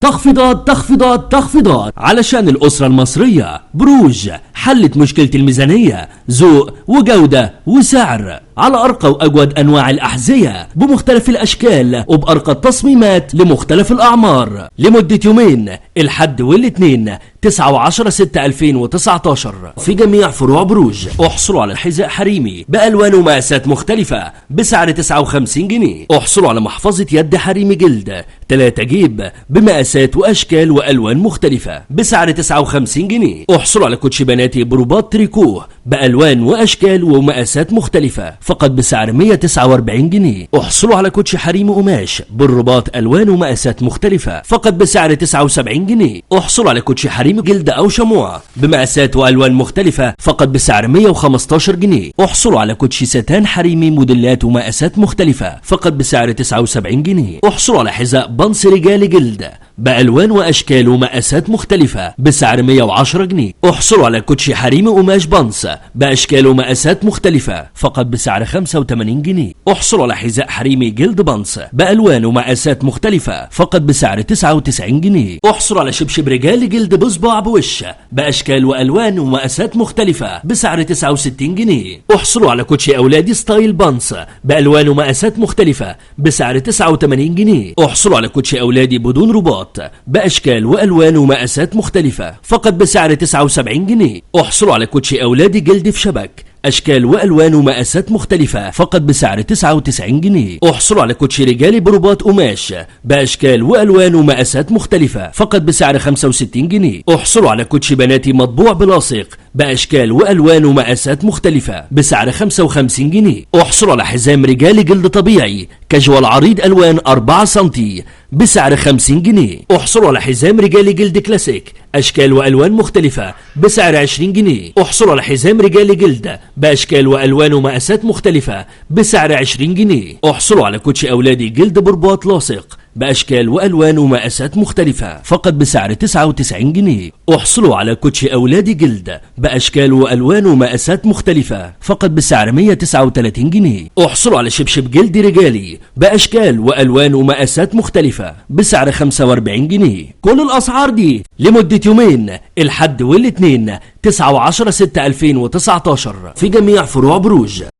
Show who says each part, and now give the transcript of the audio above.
Speaker 1: تخفيضات تخفيضات تخفيضات علشان الأسرة المصرية. بروج حلت مشكلة الميزانية، ذوق وجودة وسعر على أرقى وأجود أنواع الأحذية بمختلف الأشكال وبأرقى التصميمات لمختلف الأعمار، لمدة يومين الحد والاثنين 9 و10 6 2019 في جميع فروع بروج. احصلوا على حذاء حريمي بألوان ومقاسات مختلفة بسعر 59 جنيه. احصلوا على محفظة يد حريمي جلد 3 جيب بمقاسات وأشكال وألوان مختلفة بسعر 59 جنيه. احصلوا على كوتشي بناتي برباط تريكوه بألوان وأشكال ومقاسات مختلفة فقط بسعر 149 جنيه. احصلوا على كوتشي حريمي قماش بالرباط ألوان ومقاسات مختلفة فقط بسعر 79 جنيه. احصلوا على كوتشي حريمي جلد أو شموع بمقاسات وألوان مختلفة فقط بسعر 115 جنيه. احصلوا على كوتشي ستان حريمي موديلات ومقاسات مختلفة فقط بسعر 79 جنيه. احصلوا على حذاء بنص رجالي جلد بألوان وأشكال ومقاسات مختلفة بسعر 110 جنيه. احصلوا على كوتشي حريمي قماش بنص بأشكال ومقاسات مختلفة فقط بسعر 85 جنيه. احصلوا على حذاء حريمي جلد بنص بألوان ومقاسات مختلفة فقط بسعر 99 جنيه. احصلوا على شبشب رجالي جلد بصباع بوش بأشكال وألوان ومقاسات مختلفة بسعر 69 جنيه. احصلوا على كوتشي أولادي style بنص بألوان ومقاسات مختلفة بسعر 89 جنيه. احصلوا على كوتشي أولادي بدون رباط بأشكال وألوان ومقاسات مختلفة فقط بسعر 79 جنيه. احصلوا على كوتشي أولادي جلد في شبك أشكال وألوان ومقاسات مختلفة فقط بسعر 99 جنيه. احصلوا على كوتشي رجالي برباط قماش بأشكال وألوان ومقاسات مختلفة فقط بسعر 65 جنيه. احصلوا على كوتشي بناتي مطبوع بلاصق بأشكال وألوان ومقاسات مختلفة بسعر 55 جنيه. احصلوا على حزام رجالي جلد طبيعي كاجوال عريض ألوان 4 سنتي بسعر 50 جنيه. احصلوا على حزام رجالي جلد كلاسيك أشكال وألوان مختلفة بسعر 20 جنيه. احصلوا على حزام رجالي جلد بأشكال وألوان ومقاسات مختلفة بسعر 20 جنيه. احصلوا على كوتشي أولادي جلد برباط لاصق بأشكال وألوان ومقاسات مختلفة فقط بسعر 99 جنيه. احصلوا على كوتشي أولادي جلد بأشكال وألوان ومقاسات مختلفة فقط بسعر 139 جنيه. احصلوا على شبشب جلد رجالي بأشكال وألوان ومقاسات مختلفة بسعر 45 جنيه. كل الأسعار دي لمدة يومين الحد والاثنين 9 و10 6 2019 في جميع فروع بروج.